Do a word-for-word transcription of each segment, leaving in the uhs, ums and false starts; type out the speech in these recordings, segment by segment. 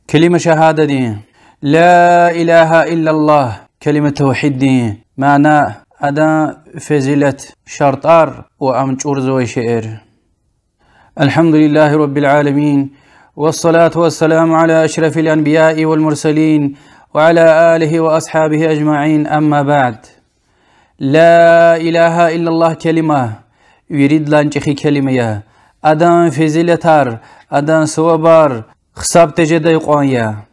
Келима шагьададин, لا إله إلا الله, келима тавгьиддин мана, адан фазилат, шартӀар ва ам чӀурзавай шейэр. الحمد لله رب العالمين، والصلاة والسلام على أشرف الأنبياء والمرسلين، وعلى آله وأصحابه أجمعين، أما بعد. Ла илагьа иллаллагь келима виридалай чӀехи келима я. Адан фазилатар, адан савабар гьисаб тежедай кьван я.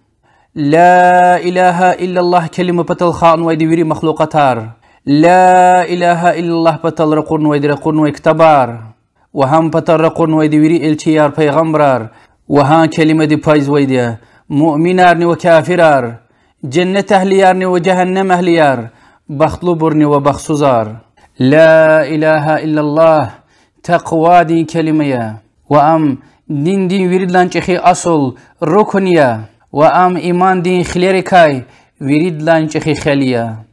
Ла илагьа иллаллагь келима патал халкьнавайди вири махлукьатар, ла илагьа иллаллагь патал ракъурнавайди ракъурнавай ктабар, ва гьам патал ракъурнавайди вири элчияр, пайгъамбарар, ва гьа келимади пайзавайди я муъминарни ва кафирар, женнет агьлиярни ва жагьаннам агьлияр, бахтлубурни ва бахтсузар. Ла илагьа иллаллагь такъвадин келима я, ва ам диндин виридалай чӀехи асул, рукн я, ва ам имандин хилерикай виридалай чӀехи хел я.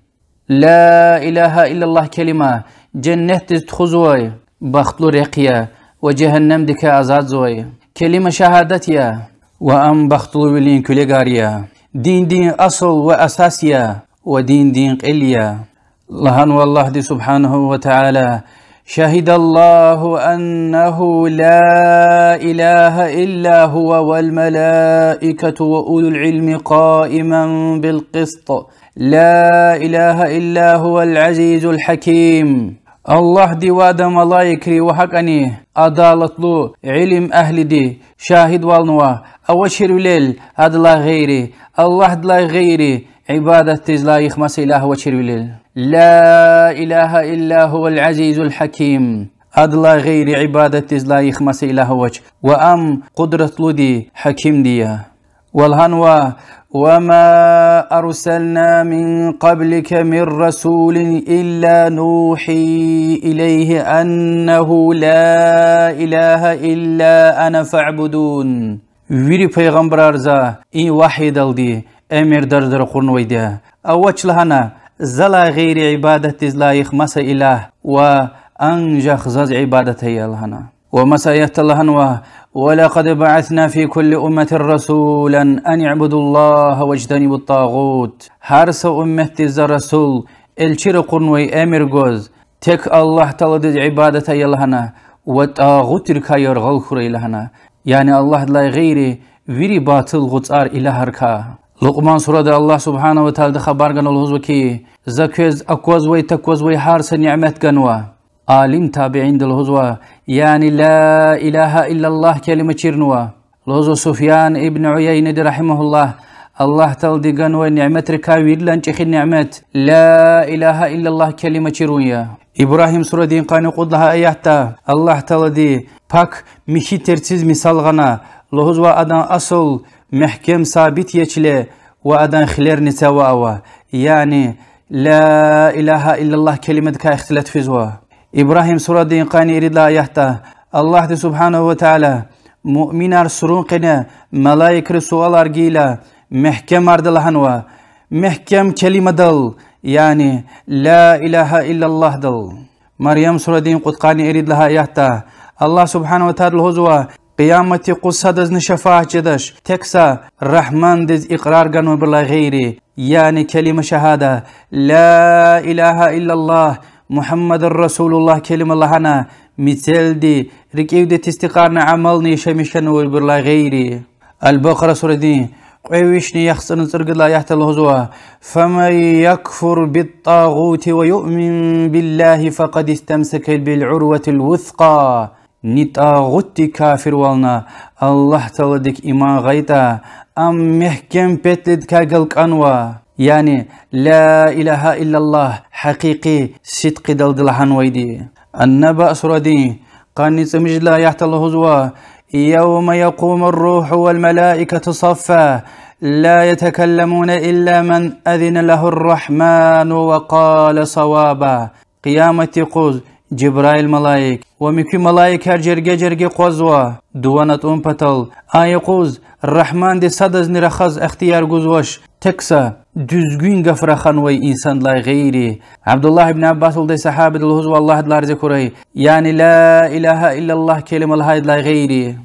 Ла илагьа иллаллагь келима женнетдиз тухузвай бахтлу рехъ я ва жагьаннамдикай азадзавай келима шагьадат я, ва ам бахтлувилин куьлегар я, диндин асул ва асас я, ва диндин кьил я. Лагьанва Аллагьди سبحانه وتعالى: شهد الله أنه لا إله إلا هو والملائكة وأولو العلم قائما بالقسط لا إله إلا هو العزيز الحكيم. Аллагьди ва адан малаикри ва гьакӀани адалатлу илим агьлиди шагьидвалнава, авачирвилел адалай гъейри, Аллагьдилай гъейри, ибадатдиз лайих маса илагь авачирвилел. لا إله إلا هو العزيز الحكيم. Адалай гъейри ибадатдиз лайих маса илагь авач, ва ам къудратлуди, гьакимди я. Ва лагьанва: وما أرسلنا من قبلك من رسول إلا نوحي إليه أنه لا إله إلا أنا فاعبدون. Вири пайгъамбарар за и вагьйидалди, эмирдалди ракъурнавайди я. Авач лагьана залай гъейри ибадатдиз лайих маса илагь, ва анжах заз ибадат ая лагьана. Ва маса аятда лагьанва: ولقد بعثنا في كل أمة رسولا أن اعبدوا الله واجتنبوا الطاغوت. Гьар са умметдиз за расул, элчи ракъурнавай, эмир гваз, тек Аллагь Тааладиз ибадат ая лагьана ва тӀагъутрикай яргъал хьурай лагьана, яни Аллагьдилай гъейри вири батул гъуцар илагьрикай. Лукьман сурада Аллагь سبحانه وتعالى хабар гана лугьузва хьи: За квез аквазвай-таквазвай гьар са ниъмет ганва. Алим табиинди лугьузва, яни لا إله إلا الله келима чирнава. Лугьузва Суфьян ибн Уяйнади رحمه الله: Аллагь Таалади ганвай ниъметрикай виридалай чӀехи ниъмет لا إله إلا الله келима чирун я. Ибрагьим сурадин къанни кьуд лагьай аятда Аллагь Таалади пак михьи терциз мисал гъана, лугьузва: Адан асул мягькем сабит я чиле ва адан хилер нецава ава, яни لا إله إلا الله келимадикай ихтилат физва. Ибрагьим сурадин къанни ирид лагьай аятда Аллагьди سبحانه وتعالى муъминар сурун къене малаикри суалар гайила мягькемарда лагьанва, мягькем келимадал, яни لا إله إلا الله-дал. Марьям сурадин кьудкъанни ирид лагьай аятда Аллагь سبحانه وتعالى лугьузва: Къиямат юкъуз садазни шафаат жедач, тек са Рагьмандиз икьрар ганвайбурулай гъейри, яни келима шагьада, لا إله إلا الله محمد رسول الله келима лагьана, мецелди, рикӀивди тестикьарна, амални яшамиш хьанвайбурулай гъейри. Аль-Бакъара сурадин кьве вишни яхцӀурни цӀуругуд лагьай аятда лугьузва: فمن يكفر بالطاغوت ويؤمن بالله فقد استمسك بالعروة الوثقى. Ни тӀагъутдик кафирвална Аллагь Тааладик иман гъайтӀа, ам мягькем петледикай галкӀанва, яни لا إله إلا الله гьакъикъи сидкьидалди лагьанвайди. Ан-Наба сурадин къанни цӀемуьжуьд лагьай аятда лугьузва: يوم يقوم الروح والملائكة صفا لا يتكلمون إلا من أذن له الرحمن وقال صوابا. Къиямат юкъуз Жибраил малаик ва муькуь малаикар жерге-жерге акъвазва, дуван атӀун патал, а юкъуз Рагьманди садазни рахаз ихтияр гузвач, тек са дуьзгуьн гаф раханвай инсандилай гъейри. Абдуллагь ибн Аббас лугьудай сагьабиди лугьузва, Аллагь адалай рази хьурай, яни لا إله إلا الله келима лагьайдалай гъейри.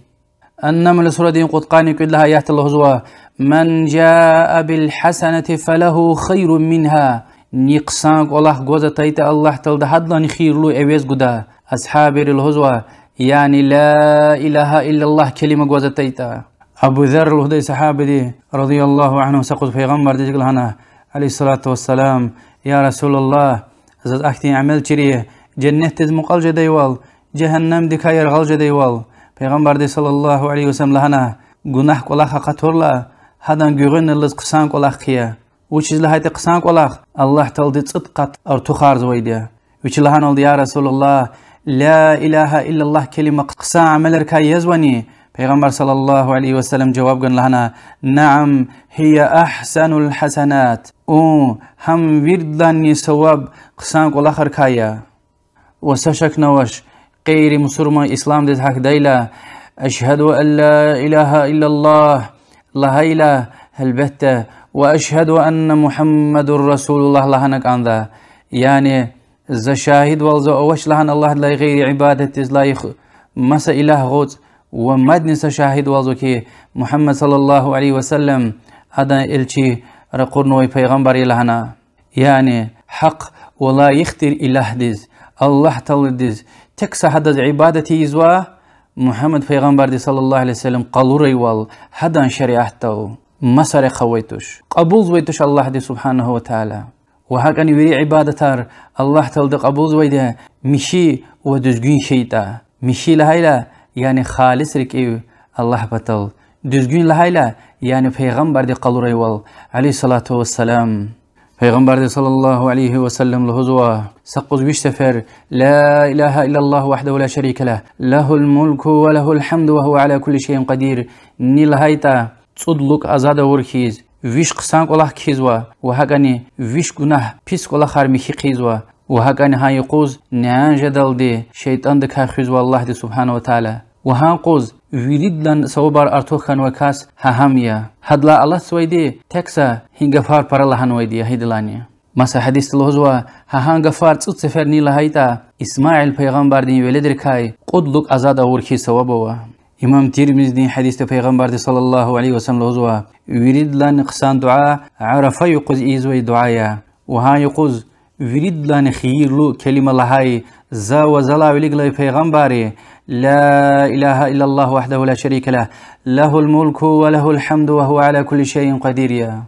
Ан-Намл сурадин кьудкъанни кӀуьд лагьай аятда лугьузва: من جاء بالحسنة فله خير منها. Ни хъсан кӀвалах гваз атайтӀа, Аллагь Таалади гьадалайни хийирлу эвез гуда. Асгьабри лугьузва: яни لا إله إلا الله келима гваз атайтӀа. Абу Зарр лугьудай сагьабади, رضي الله عنه, са юкъуз Пайгъамбардиз лагьана, عليه الصلاة والسلام: Я Расулаллагь, заз ахьтин амал чир ая, женнетдиз мукьвал жедайвал, жегьеннемдикай яргъал жедайвал. Пайгъамбарди صلى الله عليه وسلم лагьана: гунагь кӀвалах акъатурла, гьадан гуьгъуьнилаз хъсан кӀвалах хъия. Вучиз лагьайтӀа хъсан кӀвалах Аллагь Таалади цӀуд къат артухарзавайди я. Вичи лагьаналда: Я Расулаллагь, لا إله إلا الله келима хъсан амалрикай язвани? Пайгъамбар صلى الله عليه وسلم жаваб гана лагьана: نعم، هي أحسن الحسنات. Ун, гьам виридалайни саваб хъсан кӀвалахрикай я. Ва са шакни авач, гъейри мусурман исламдиз гьахьдайла, أشهد أن لا إله إلا الله лагьайла, гьелбетда, وأشهد أن محمدا رسول الله лагьана кӀанда. Яни за шагьидвалзава авач лагьана Аллагьдилай гъейри ибадатдиз лайих маса илагь гъуц, ва мадни са шагьидвалзава хьи, Мугьаммад صلى الله عليه وسلم адан элчи, ракъурнавай пайгъамбар я лагьана. Яни гьахъ ва лайих тир илагьдиз, Аллагь Тааладиз, тек са гьадаз ибадат ийизва, Мугьаммад пайгъамбарди صلى الله عليه وسلم къалурайвал, гьадан шариатдал, маса рехъ авай туш, кьабулзавай туш Аллагьди سبحانه وتعالى. Ва гьакӀни вири ибадатар Аллагь Таалади кьабулзавайди я михьи ва дуьзгуьн хьайитӀа. Михьи лагьайла, яни халис рикӀив Аллагь патал, дуьзгуьн лагьайла, яни пайгъамбарди къалурайвал, عليه الصلاة والسلام. Пайгъамбарди صلى الله عليه وسلم лугьузва: са юкъуз виш сефер لا إله إلا الله وحده لا شريك له، له الملك وله الحمد وهو على كل شيء قدير ни лагьайтӀа, цӀуд лукӀ азад авур хьиз, виш хъсан кӀвалах кхьизва, ва гьакӀни виш гунагь, пис кӀвалахар михьи хъийизва, ва гьакӀни гьа юкъуз нян жедалди шейтӀандикай хуьзва Аллагьди سبحانه وتعالى. Ва гьа юкъуз виридалай савабар артух хьанвай кас гьа гьам я. Гьадалай алатзавайди тек са гьи гафар пара лагьанвайди я гьидалайни. Маса гьадисда лугьузва: гьа гьа гафар цӀуд сефер ни лагьайтӀа, Исмаил пайгъамбардин веледрикай кьуд лукӀ азад авур хьиз саваб ава. Имам Тирмизидин гьадисда Пайгъамбарди صلى الله عليه وسلم лугьузва: виридалайни хъсан дуьа Арафа юкъуз ийизвай дуьа я. Ва гьа юкъуз виридалайни хийирлу келима лагьай за ва залай вилик галай пайгъамбарри: لا إله إلا الله وحده لا شريك له، له الملك وله الحمد وهو على كل شيء قدير я.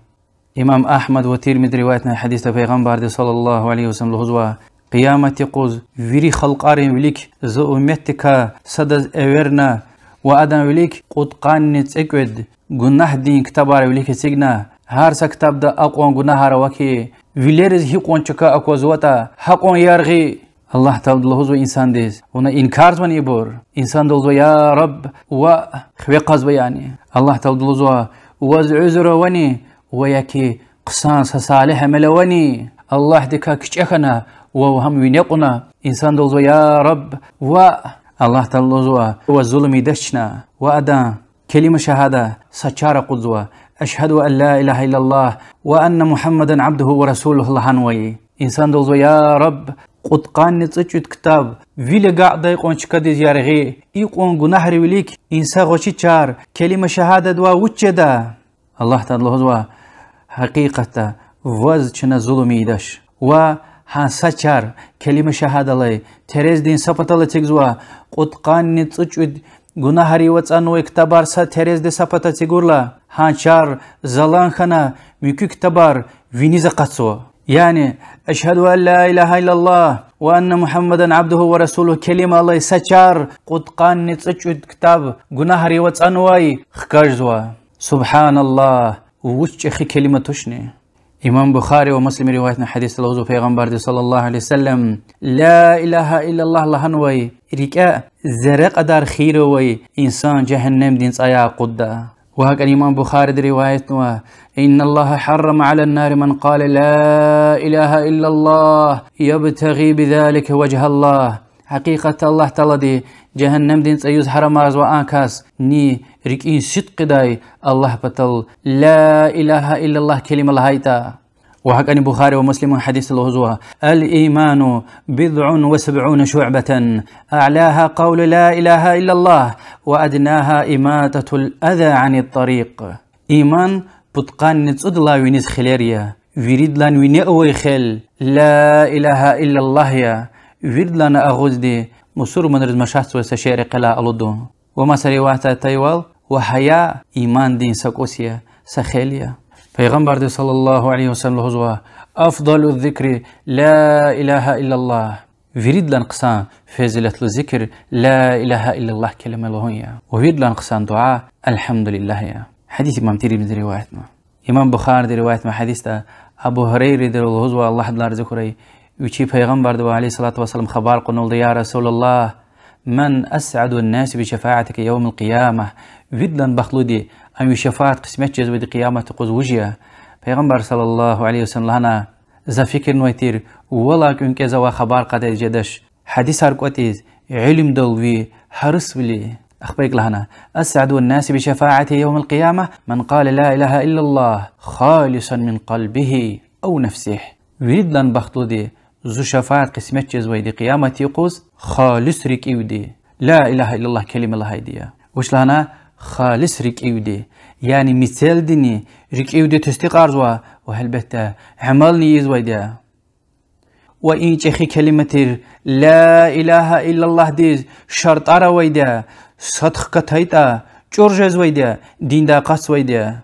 Имам Агьмад ва Тирмизи риваятнавай гьадисда Пайгъамбарди صلى الله عليه وسلم лугьузва: Къиямат юкъуз вири халкьарин вилик за умметдикай садаз эверна ва адан вилик кьудкъанни цӀекӀуьд гунагьдин ктабар вилик эцигна, гьар са ктабда акьван гунагьар ава хьи, вилериз гьикьван чка аквазватӀа, гьакьван яргъи. Аллагь Таалади лугьузва инсандиз: вуна инкарзавани ибур? Инсанди лугьузва: я Рабб, ваъ, хиве кьазва яни. Аллагь Таалади лугьузва: ваз уьзуьр авани, ва яки хъсан са салигь амал авани? Аллагьдикай кичӀе хьана ва вав гьам вине кьуна. Инсанди лугьузва: я Рабб, ваъ. Аллагь Таалади лугьузва: ваз зулум ийидач чна. Ва адан келима шагьада са чар акъудзава: أشهد أن لا إله إلا الله وأن محمدا عبده ورسوله лагьанвай. Инсанди лугьузва: я Рабб, кьудкъанни цӀекӀуьд ктаб, вил агакьдай кьван чкадиз яргъи, икьван гунагьрин вилик и са гъвечӀи чар, келима шагьададивай вуч жеда? Аллагь Таалади лугьузва: гьакъикъатда ваз чна зулум ийидач. Ва гьа са чар, келима шагьадалай, терездин са патал эцигзава, кьудкъанни цӀекӀуьд гунагьрив ацӀанвай ктабар са терезда са пата эцигурла, гьа чар залан хьана, муькуь ктабар виниз акъатзава. Яни أشهد أن لا إله إلا الله وأن محمدا عبده ورسوله келима алай са чар кьудкъанни цӀекӀуьд ктаб гунагьрив ацӀанвай хкажзава. سبحان الله, вуч чӀехи келима тушни! Имам Бухари ва Муслима риваятнавай гьадисда лугьузва Пайгъамбарди صلى الله عليه وسلم: لا إله إلا الله лагьанвай рикӀе зерре кьадар хийир авай инсан жегьеннемдин цӀаяй акъудда. Ва гьакӀни имам Бухариди риваятнава: إن الله حرم على النار من قال لا إله إلا الله يبتغي بذلك وجه الله. Гьакъикъатда Аллагь Таалади жегьеннемдин цӀаюз гьарамарзава а кас, ни рикӀин сидкьидай Аллагь патал لا إله إلا الله келима лагьайтӀа. Ва гьакӀни Бухари ва Муслиман гьадисда лугьузва: الإيمان بضع وسبعون شعبة، أعلاها قول لا إله إلا الله، وأدناها إماطة الأذى عن الطريق. Иман пудкъанни цӀудалай виниз хилер я. Виридалай вине авай хел لا إله إلا الله я. Виридалай агъузди мусурманриз машатзавай са шей рекьелай алуду. Ва маса риваятда атайвал, ва гьая имандин са кӀус я, са хел я. Пайгъамбарди صلى الله عليه وسلم лугьузва: أفضل الذكر لا إله إلا الله. Виридалай хъсан фазилатлу зикр لا إله إلا الله келима лугьун я. Ва виридалай хъсан дуьа الحمد لله я. Гьадис имам Тирмизиди риваятнава. Имам Бухариди риваятнавай гьадисда Абу Гьурайрадивай лугьузва, Аллагь адалай рази хьурай, вичи Пайгъамбардивай عليه الصلاة والسلام хабар кьунвалда: يا رسول الله، من أسعد الناس بشفاعتك يوم القيامة؟ Виридалай бахтлуди, ам ви шафаат къисмет жезвайди къиямат юкъуз вуж я? Пайгъамбар صلى الله عليه وسلم лагьана: За фикирнавай тир, валай кӀвенкӀве завай хабар кьадай жедач. Гьадисар кӀватӀиз, илимдал ви гьарисвили. Ахпа икӀ лагьана: أسعد الناس بشفاعتي يوم القيامة من قال لا إله إلا الله خالصا من قلبه أو نفسه. Виридалай бахтлуди, зи шафаат къисмет жезвайди къиямат юкъуз халис рикӀивди لا إله إلا الله келима лагьайди я. Вуч лагьана? Халис рикӀивди. Яни мецелдини, рикӀивди тестикьарзава ва гьелбетда амални ийизвайди я. Ва и чӀехи келима тир لا إله إلا اللهдиз шартӀар авайди я, сад хкатайтӀа, чӀур жезвайди я, диндай акъатзавайди я.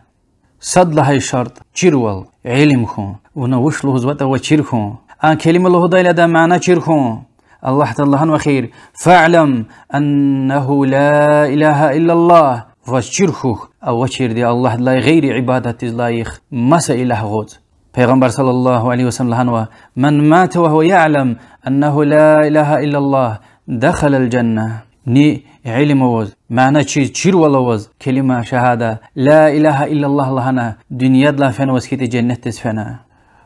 Сад лагьай шартӀ чирвал, илим хьун. Вуна вуч лугьузватӀа ваз чир хьун. А келима лугьудайла адан мана чир хьун. Аллагь Таала лагьанва эхир: فاعلم أنه لا إله إلا الله. Ваз чир хьухь, авачирди Аллагьдилай гъейри ибадатдиз лайих маса илагь гъуц. Пайгъамбар صلى الله عليه وسلم лагьанва: من مات وهو يعلم أنه لا إله إلا الله دخل الجنة. Ни илим аваз, мана чиз, чирвал аваз келима шагьада لا إله إلا الله лагьана, дуьньядилай фенваз хьайитӀа женнетдиз фена.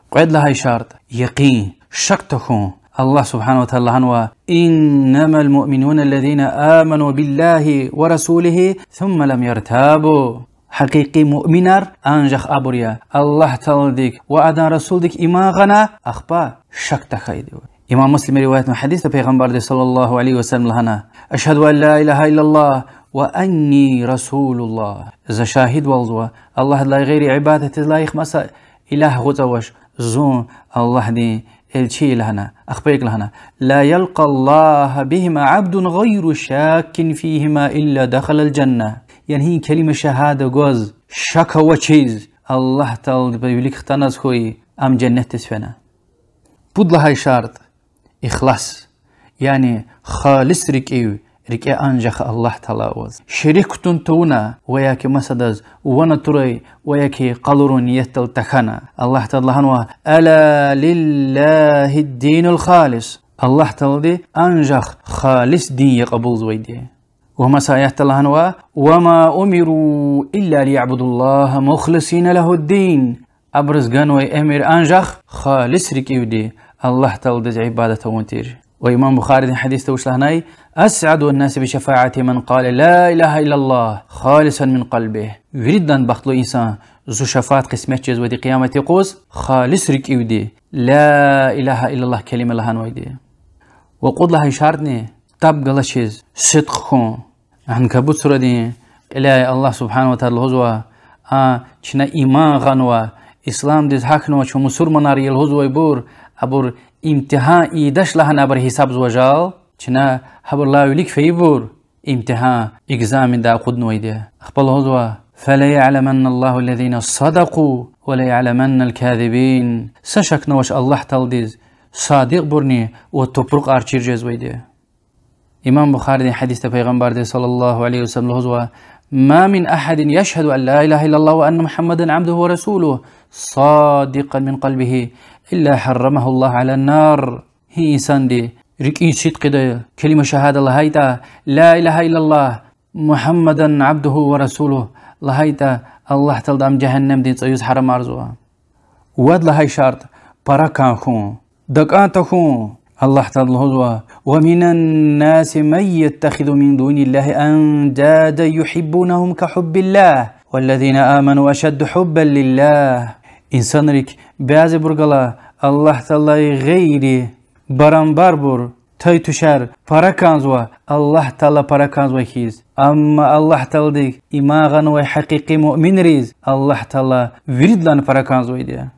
Кьвед лагьай шартӀ якъин, шак тахьун. Аллагь سبحانه وتعالى лагьанва: إنما المؤمنون الذين آمنوا بالله ورسوله ثم لم يرتابوا. Гьакъикъи муъминар анжах абур я, Аллагь Тааладик ва адан расулдик иман гъана, ахпа шак тахьайди. Имам Муслима риваятнавай гьадисда Пайгъамбарди صلى الله عليه وسلم лагьана: أشهد أن لا إله إلا الله وأني رسول الله. За шагьидвалзава Аллагьдилай гъейри ибадатдиз лайих маса илагь гъуц авач, зун Аллагьдин элчи я лагьана. Ахпа икӀ лагьана: لا يلقى الله بهما عبد غير شاك فيهما إلا دخل الجنة. Яни гьи келима шагьада гваз шак авачиз Аллагь Таалади вилик хтанваз хьуй, ам женнетдиз фена. Пуд лагьай шартӀ ихлас, яни халис рикӀив, рикӀе анжах Аллагь Таала аваз. Шерик кутун тавуна ва яки масадаз ван атурай ва яки къалурун ниятдал тахьана. Аллагь Таала лагьанва: ألا لله الدين الخالص. Аллагь Таалади анжах халис дин я кьабулзавайди. Ва маса аятда лагьанва: وما أمروا إلا ليعبدوا الله مخلصين له الدين. Абуруз ганвай эмир анжах халис рикӀивди Аллагь Тааладиз ибадат авун тир. Ва имам Бухаридин гьадисда вуч лагьанай: أسعد الناس بشفاعتي من قال لا إله إلا الله خالصا من قلبه. Виридалай бахтлу инсан, зи шафаат къисмет жезвайди къиямат юкъуз, халис рикӀивди لا إله إلا الله келима лагьанвайди. Ва кьуд лагьай шартӀни таб галачиз сидкь хьун. Анкабут сурадин кьиляй Аллагь سبحانه وتعالى лугьузва: а, чна иман гъанва, исламдиз гьахьнава, чун мусурманар я лугьузвайбур, абур имтигьан ийидач лагьана абур гьисабзава жал, чна гьабурулай вилик фейибур, имтигьан, экзамендай акъуднавайди я. Ахпа лугьузва: فليعلمن الله الذين صدقوا وليعلمن الكاذبين. Са шакни авач Аллагь Тааладиз садикьбурни ва тупрукьар чир жезвайди я. Имам Бухаридин гьадисда Пайгъамбарди صلى الله عليه وسلم лугьузва: ما من أحد يشهد أن لا إله إلا الله وأن محمدا عبده ورسوله صادقا من قلبه إلا حرمه الله على النار. Гьи инсанди рикӀин сидкьидай келима шагьада лагьайтӀа, لا إله إلا الله محمدا عبده ورسوله лагьайтӀа, Аллагь Таалади ам жегьеннемдин цӀуз гьарамарзава. Вад лагьай шартӀ пара кӀан хьун, дакӀан тахьун. Аллагь Таалади лугьузва: ومن الناس من يتخذ من دون الله أندادا يحبونهم كحب الله والذين آمنوا أشد حبا لله. Инсанрик бязибур гала Аллагь Таалалай гъейри барабарбур Тай-тушар пара кӀанзава, Аллагь Таала пара кӀанзавай хьиз. Амма Аллагь Тааладик иман гъанвай гьакъикъи муъминриз Аллагь Таала виридалай пара кӀанзавайди я.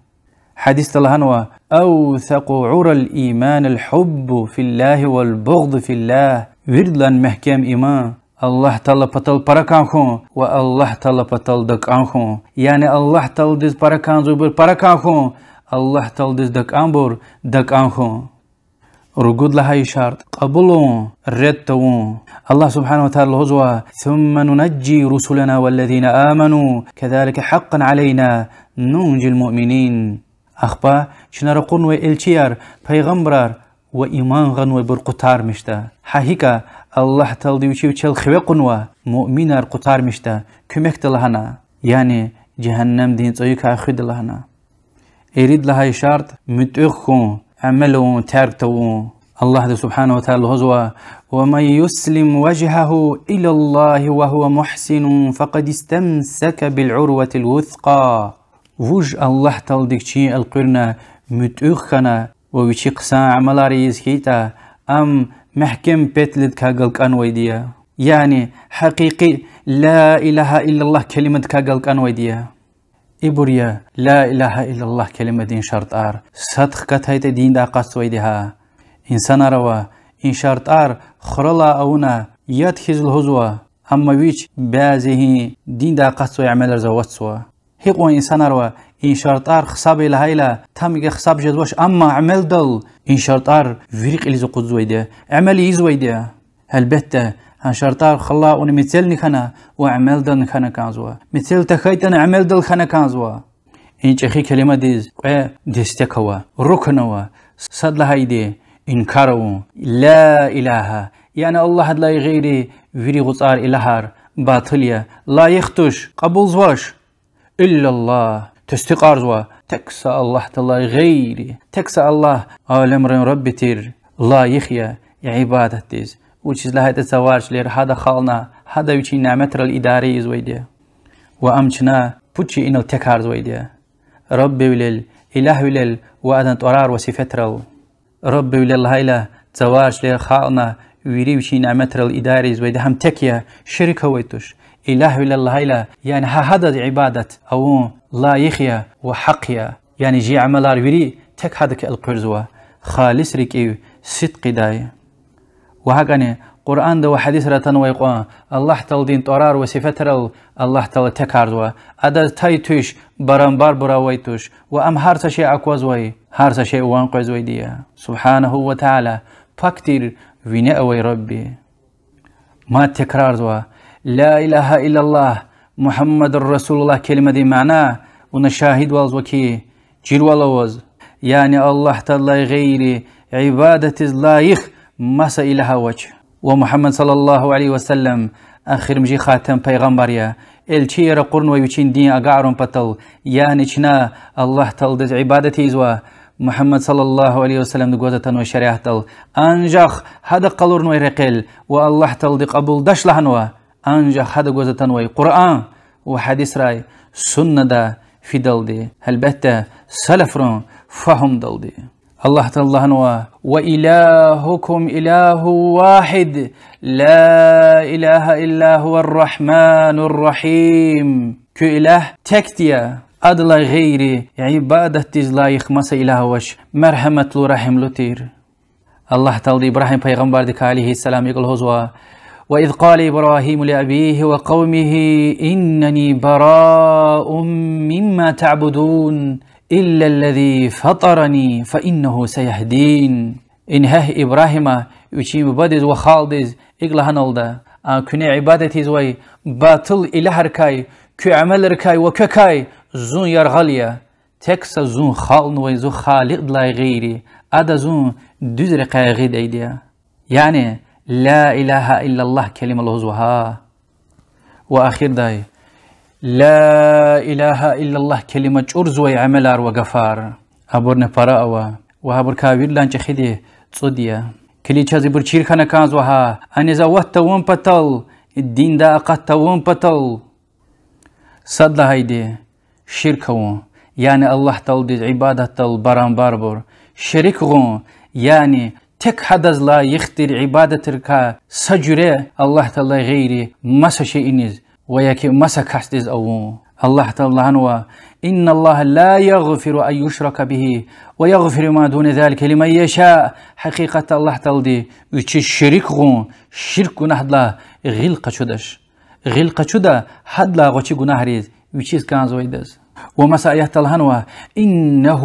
Гьадисда лагьанва: أوثق عرى الإيمان الحب في الله والبغض في الله. Виридалай мягькем иман Аллагь Таала патал пара кӀан хьун ва Аллагь Таала патал дакӀан хьун. Яни Аллагь Тааладиз пара кӀанзавайбур пара кӀан хьун, Аллагь Тааладиз дакӀанбур дакӀан хьун. Ругуд лагьай шартӀ: кьабулун, ред тавун. Аллагь سبحانه وتعالى лугьузва: ثم ننجي رسلنا والذين آمنوا كذلك حقا علينا ننجي المؤمنين. Ахпа чна ракъурнавай элчияр, пайгъамбарар ва иман гъанвайбур къутармишда. Гьа икӀ Аллагь Таалади вичи вичел хиве кьунва, муъминар къутармишда, куьмекда лагьана, яни жегьеннемдин цӀайикай хуьда лагьана. Ирид лагьай шартӀ: муьтӀуьгъ хьун, амал авун, терг тавун. Аллагьди سبحانه وتعالى лугьузва: ومن يسلم وجهه إلى الله وهو محسن فقد استمسك بالعروة الوثقى. Вуж Аллагь Тааладик чин элкъуьрна, муьтӀуьгъ хьана ва вичи хъсан амалар ийиз хьайитӀа, ам мягькем петелдикай галкӀанвайди я. Яни гьакъикъи لا إله إلا الله келимадикай галкӀанвайди я. Ибур я لا إله إلا الله келимадин шартӀар. Сад хкатайтӀа, диндай акъатзавайди я гьа. Инсанар ава, и шартӀар хуралай авуна, яд хьиз лугьузва, амма вич бязи гьи диндай акъатзавай амалриз аватзава. Гьикьван инсанар ава, и шартӀар гьисаб ая лагьайла, тамга гьисаб жезвач, амма амалдал и шартӀар вири кьилиз акъудзавайди я, амал ийизвайди я. Гьелбетда, гьа шартӀар хуралай авуна мецелни хьана ва амалдани хьана кӀанзава. Мецел тахьайтӀани, амалдал хьана кӀанзава. И чӀехи келимадиз кьве дестек ава, рукн ава. Сад лагьайди: инкар авун, لا إله, яни Аллагьдилай гъейри вири гъуцар илагьар батил я, лайих туш, кьабулзавач. إلا الله, тестикьарзава, тек са Аллагьдилай гъейри, тек са Аллагь, алемрин Рабби тир, лайих я ибадатдиз. Вучиз лагьайтӀа Цавар чилер гьада халкьна, гьада вичин няметрал идаре ийизвайди я. Ва ам чна пуд шейинал текарзавайди я: Раббивилел, илагьвилел ва адан тӀварар ва сифетрал. Раббивилел лагьайла, Цавар чилер халкьна, вири вичин няметрал идаре ийизвайди, гьам тек я, шерик авай туш. Илагьвилел лагьайла, яни гьа гьадаз ибадат авун лайих я ва гьахъ я, яни чи амалар вири тек гьадакай элкъуьрзава, халис рикӀив, сидкьидай. Ва гьакӀни Къуръанда ва гьадисра атанвай кьван Аллагь Тааладин тӀварар ва сифетрал Аллагь Таала текарзава, адаз тай туш, барамбарбур авай туш, ва ам гьар са шей аквазвай, гьар са шей ван къвезвайди я, سبحانه وتعالى, пак тир, вине авай Рабби. Мад текрарзава: لا إله إلا الله, محمد رسول الله келимадин мана, вуна шагьидвалзава хьи, чирвал аваз, яни Аллагь Тааладилай гъейри ибадатдиз лайих маса илагь авач. Ва Мугьаммад صلى الله عليه وسلم ахирмжи хатам пайгъамбар я, элчи я ракъурнавай вичин дин агакьарун патал, яни чна Аллагь Тааладиз ибадат ийизва Мугьаммад صلى الله عليه وسلمди гваз атанвай шариатдал, анжах гьада къалурнавай рекьел ва Аллагь Таалади кьабулдач лагьанва, анжах гьада гваз атанвай Къуръан ва гьадисрай, суннада фидалди, гьелбетда, салафрин фагьумдалди. Аллагь Таала лагьанва: وإلهكم إله واحد لا إله إلا هو الرحمن الرحيم. Куь илагь текди я, адалай гъейри ибадатдиз лайих маса илагь авач, мергьяматлу, регьимлу тир. Аллагь Таалади Ибрагьим пайгъамбардикай عليه السلام икӀ лугьузва: وإذ قال إبراهيم لأبيه وقومه إنني براء مما تعبدون إلا الذي فطرني فإنه سيهدين. Ингье Ибрагьима вичин бубадиз ва халкьдиз икӀ лагьаналда: а куьне ибадат ийизвай батул илагьрикай, куь амалрикай ва квекай зун яргъал я. Тек са зун халкьнавай зи Халикьдилай гъейри, ада зун дуьз рекьяй гъидайди я. Яни لا إله إلا الله келима лугьузва гьа. Ва ахирдай, لا إله إلا الله келима чӀурзавай амалар ва гафар. Абурни пара ава, ва абурукай виридалай чӀехиди цӀуд я. Килиг, чаз ибур чир хьана кӀанзава гьа, аниз ават тавун патал, диндай акъат тавун патал. Сад лагьайди: ширк авун, яни Аллагь Тааладиз ибадатдал барамбарбур, шерик гъун, яни тек гьадаз лайих тир ибадатрикай са жуьре Аллагь Тааладилай гъейри маса шейиниз ва яки маса касдиз авун. Аллагь Таала лагьанва: إن الله لا يغفر أن يشرك به ويغفر ما دون ذلك لمن يشاء. Гьакъикъатда Аллагь Таалади вичиз шерик гъун, ширк гунагьдилай гъил къачудач. Гъил къачуда гьадалай гъвечӀи гунагьриз, вичиз кӀанзавайдаз. Ва маса аятда лагьанва: إنه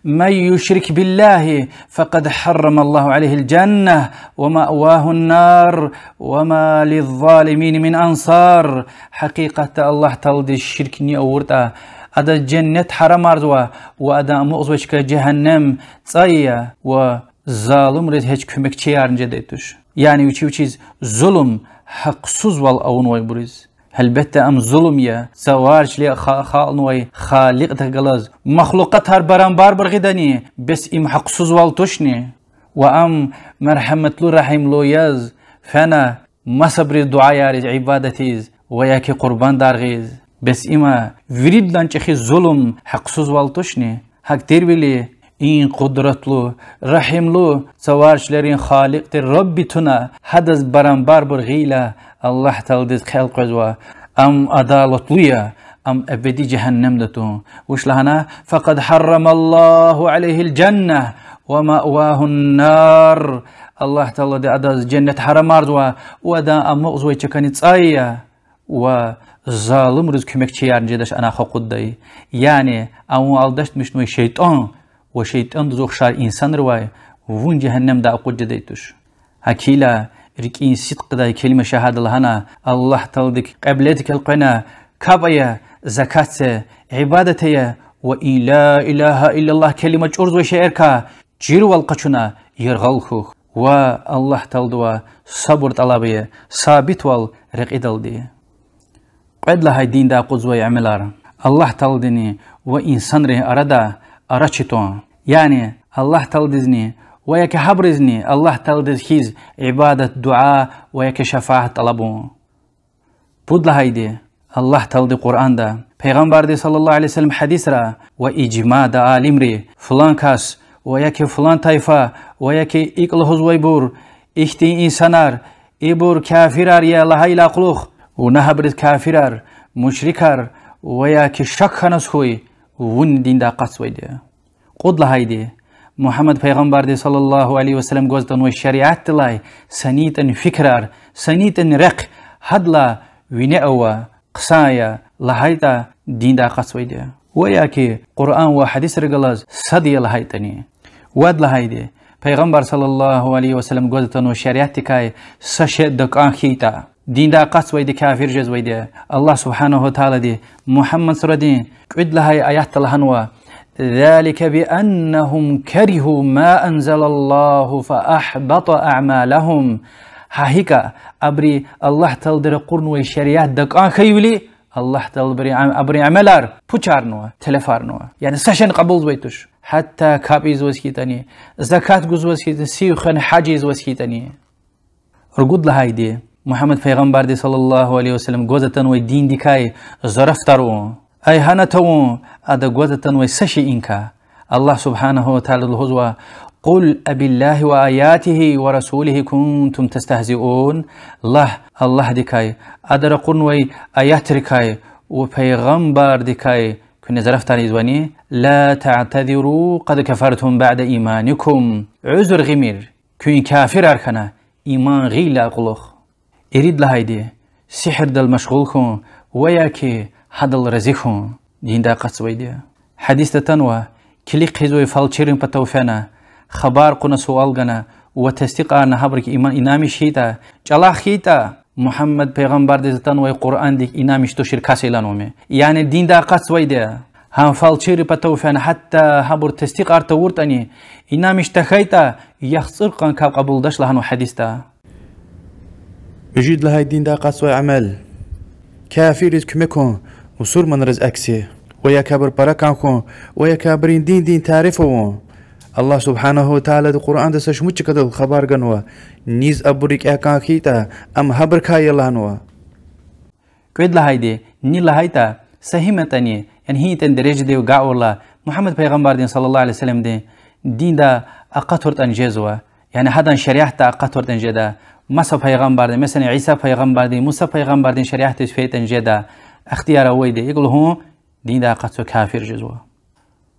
من يشرك بالله فقد حرم الله عليه الجنة ومأواه النار وما للظالمين من أنصار. Гьакъикъатда Аллагь Тааладиз ширк ни авуртӀа, адаз женнет гьарамарзава ва адан амукьзавай чка жегьеннем цӀай я, ва залумриз гьич куьмекчиярни жедай туш. Яни вичи вичиз зулум, гьахъсузвал авунвайбуриз. Гьелбетда, ам зулум я, цавар чиле ха-, халкьнавай Халикьдихъ галаз махлукьатар барабарбур гъидани, бес им гьахъсузвал тушни? Ва ам мергьяматлу, регьимлу яз фена масабуруз дуьаяриз, ибадатиз ва яки къурбандар гъиз. Бес има виридалай чӀехи зулум, гьахъсузвал тушни? ГьакӀ тирвиляй и къудратлу, регьимлу, цавар чилерин Халикь тир Рабби туна, гьадаз барабарбур гъайила, Аллагь Тааладиз хъел къвезва, ам адалатлу я, ам эбеди жегьеннемда тун. Вуч лагьана? فقد حرم الله عليه الجنة ومأواه النار. Аллагь Таалади адаз женнет гьарамарзава ва адан амукьзавай чкани цӀай я, ва залумриз куьмекчиярни жедач ана акъуддай. Яни авун алдашмишнавай шейтӀан ва шейтӀандиз ухшар инсанривай вун жегьеннемда акъуд жедай туш. ГьакӀ хьайила, рикӀин сидкьидай келима-шагьада лагьана, Аллагь Тааладик кьибледик элкъвена, капӀ ая, закат це, ибадат ая ва и لا إله إلا الله келима чӀурзавай шейэрикай чирвал къачуна, яргъал хьухь ва Аллагь Тааладивай сабур тӀалаб ая, сабитвал рекьидалди. Кьвед лагьай динда акъудзавай амалар: Аллагь Тааладизни ва инсанрин арада арачи тун. Яни Аллагь Тааладизни ва яки гьабурузни Аллагь Тааладиз хьиз ибадат, дуьа ва яки шафаат тӀалабун. Пуд лагьайди: Аллагь Таалади Къуръанда, Пайгъамбарди صلى الله عليه وسلم гьадисра ва ижмада алимри, флан кас ва яки флан тайфа ва яки икӀ лугьузвайбур, ихьтин инсанар, ибур кафирар я лагьайла кьулухъ, вуна гьабуруз кафирар, мушрикар ва яки шак хьаназ хьуй, вун диндай акъатзавайди я. Кьуд лагьайди: Мугьаммад Пайгъамбарди صلى الله عليه وسلم гваз атанвай шариатдилай санитӀани фикирар, санитӀани рехъ гьадалай вине ава, хъсан я лагьайтӀа, диндай акъатзавайди я. Ва яки Къуръан ва гьадисра галаз сад я лагьайтӀани. Вад лагьайди: Пайгъамбар صلى الله عليه وسلم гваз атанвай шариатдикай са шей дакӀан хьайитӀа, диндай акъатзавайди, кафир жезвайди я. Аллагь سبحانه وتعالىди Мугьаммад сурадин кӀуьд лагьай аятда лагьанва: ذلك بأنهم كرهوا ما أنزل الله فأحبط أعمالهم. Гьа икӀа, абуру Аллагь Таалади ракъурнавай шариат дакӀан хьайивиляй, Аллагь Таалади абурун амалар пучарнава, телефарнава. Яни са шейни кьабулзавай туш. Гьатта капӀ ийизваз хьайитӀани, закат гузваз хьайитӀани, сив хвена гьаж ийизваз хьайитӀани. Ругуд лагьайди: Мугьаммад Пайгъамбарди صلى الله عليه وسلم гваз атанвай диндикай зарафатар авун, игьанат авун, ада гваз атанвай са шейиникай. Аллагь سبحانه وتعالىди лугьузва: قل أبالله وآياته ورسوله كنتم تستهزئون. Лагь, Аллагьдикай, Ада ракъурнавай аятрикай ва Пайгъамбардикай куьне зарафатар ийизвани? لا تعتذروا قد كفرتم بعد إيمانكم. Уьзуьр гъимир, куьн кафирар хьана, иман гъайила кьулухъ. Ирид лагьайди: сигьирдал машгъул хьун ва яки гьадал рази хьун диндай акъатзавайди я. Гьадисда атанва: килиг хъийизвай фалчиррин патав фена, хабар кьуна, суал гана ва тестикьарна, гьабуру иман, инанмиш хьайитӀа, чӀалахъ хьайитӀа, Мугьаммад Пайгъамбардиз атанвай Къуръандик инанмиш тушир кас я лагьанва ам. Яни диндай акъатзавайди я. Гьам фалчиррин патав фена, гьатта гьабур тестикьар тавуртӀани, инанмиш тахьайтӀа, яхцӀур кьван капӀ кьабулдач лагьанва гьадисда. Муьжуьд лагьай диндай акъатзавай амал: кафирриз куьмек авун мусурманриз акси, ва яки абурун пара кӀан хьун, ва яки абурун диндин тариф авун. Аллагь سبحانه وتعالىди Къуръанда са шумуд чкадал хабар ганва: низ абур рикӀяй кӀан хьайитӀа, ам гьабурукай я лагьанва. Кьвед лагьайди: ни лагьайтӀа, са гьим ятӀани, яни гьи ятӀани дережада агакьайла, Мугьаммад Пайгъамбардин صلى الله عليه وسلمдин диндай акъатуртӀани жезва. Яни гьадан шариатдай акъатайтӀани жеда, маса пайгъамбардин, месела, Иса пайгъамбардин, Муса пайгъамбардин шариатдиз фейитӀани жеда, ихтияр авайди, икӀ лугьун, диндай акъатзава кафир жезва.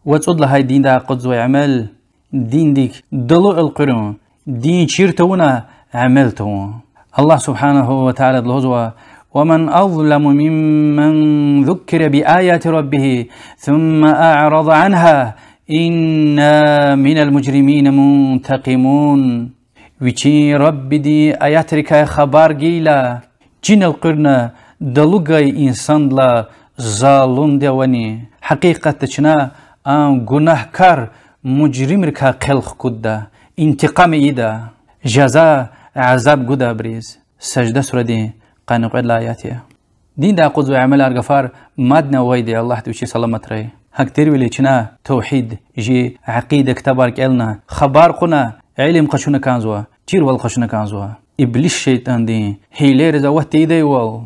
Ва цӀуд лагьай диндай акъудзавай амал, диндик далу элкъуьрун, дин чир тавуна амал тавун. Аллагь سبحانه وتعالى лугьузва: ومن أظلم ممن ذكر بآيات ربه ثم أعرض عنها إنا من المجرمين منتقمون. Вичин Раббидин аятрикай хабар гайила, чин элкъуьрна далу гайи инсандилай залумди авани? Гьакъикъатда чна а гунагькар мужримрикай хъел хкудда, интикъам ийида, жаза, азаб гуда абуруз. Сажда сурадин къанни кьвед лагьай аят я. Диндай акъудзавай амалар, гафар мадни авайди, Аллагьди вичи саламатрай. ГьакӀ тирвиляй чна тавгьид, чи акъида ктабар кӀелна, хабар кьуна, илим къачуна кӀанзава, чирвал къачуна кӀанзава, иблис шейтӀандин гьилайриз ават тийидайвал.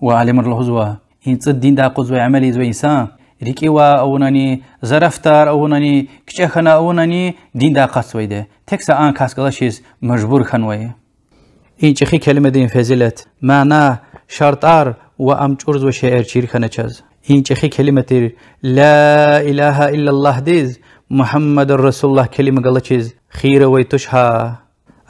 Ва алимри лугьузва, и цӀуд диндай акъудзавай амал ийизвай инсан, рикӀивай авунани, зарафатар авунани, кичӀе хьана авунани, диндай акъатзавайди я. Тек са а кас галачиз мажбур хьанвай. И чӀехи келимадин фазилат, мана, шартӀар ва ам чӀурзавай шейэр чир хьана чаз. И чӀехи келима тир لا إله إلا اللهдиз محمد رسول الله келима галачиз хийир авай туш гьа.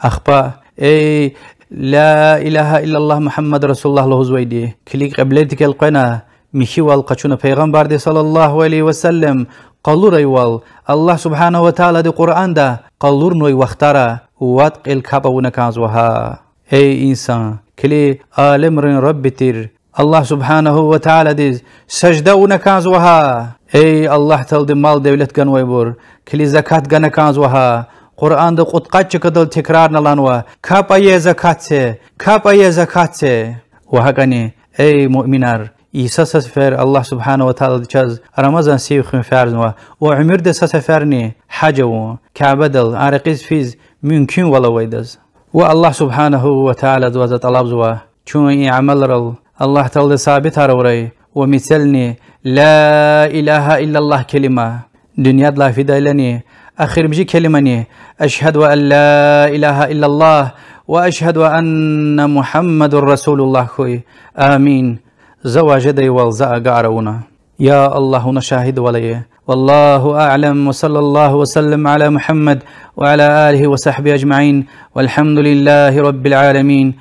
Ахпа, эй, لا إله إلا الله محمد رسول الله лугьузвайди, килиг, кьибледихъ элкъвена, михьивал къачуна Пайгъамбарди صلى الله عليه وسلم къалурайвал, Аллагь سبحانه وتعالىди Къуръанда къалурнавай вахтара вад кьил капӀ авуна кӀанзава гьа. Эй инсан, килиг, алемрин Рабби тир Аллагь سبحانه وتعالىдиз сажда авуна кӀанзава гьа. Эй Аллагь Таалади мал-девлет ганвайбур, килиг, закат гана кӀанзава гьа. Къуръанда кьудкъад чкадал текрарна лагьанва: капӀ ая закат це, капӀ ая закат це. Ва гьакӀни, эй муъминар, йиса са сефер Аллагь سبحانه وتعالىди чаз Рамазан сив хуьн фарзнава, ва уьмуьрда са сеферни гьаж авун, Кябедал, а рекьиз физ мумкинвал авайдаз. Ва Аллагь سبحانه وتعالىдивай за тӀалабзава, чун и амалрал Аллагь Таалади сабитар авурай, ва мецелни لا إله إلا الله келима, дуьньядилай фидайлани эхиримжи келимани أشهد أن لا إله إلا الله وأشهد أن محمدا رسول الله хьуй. Амин. Завай жедайвал за агакьар авуна. Я Аллагь, вуна шагьидвал ая. والله أعلم وصلى الله وسلم على محمد وعلى آله وصحبه أجمعين والحمد لله رب العالمين.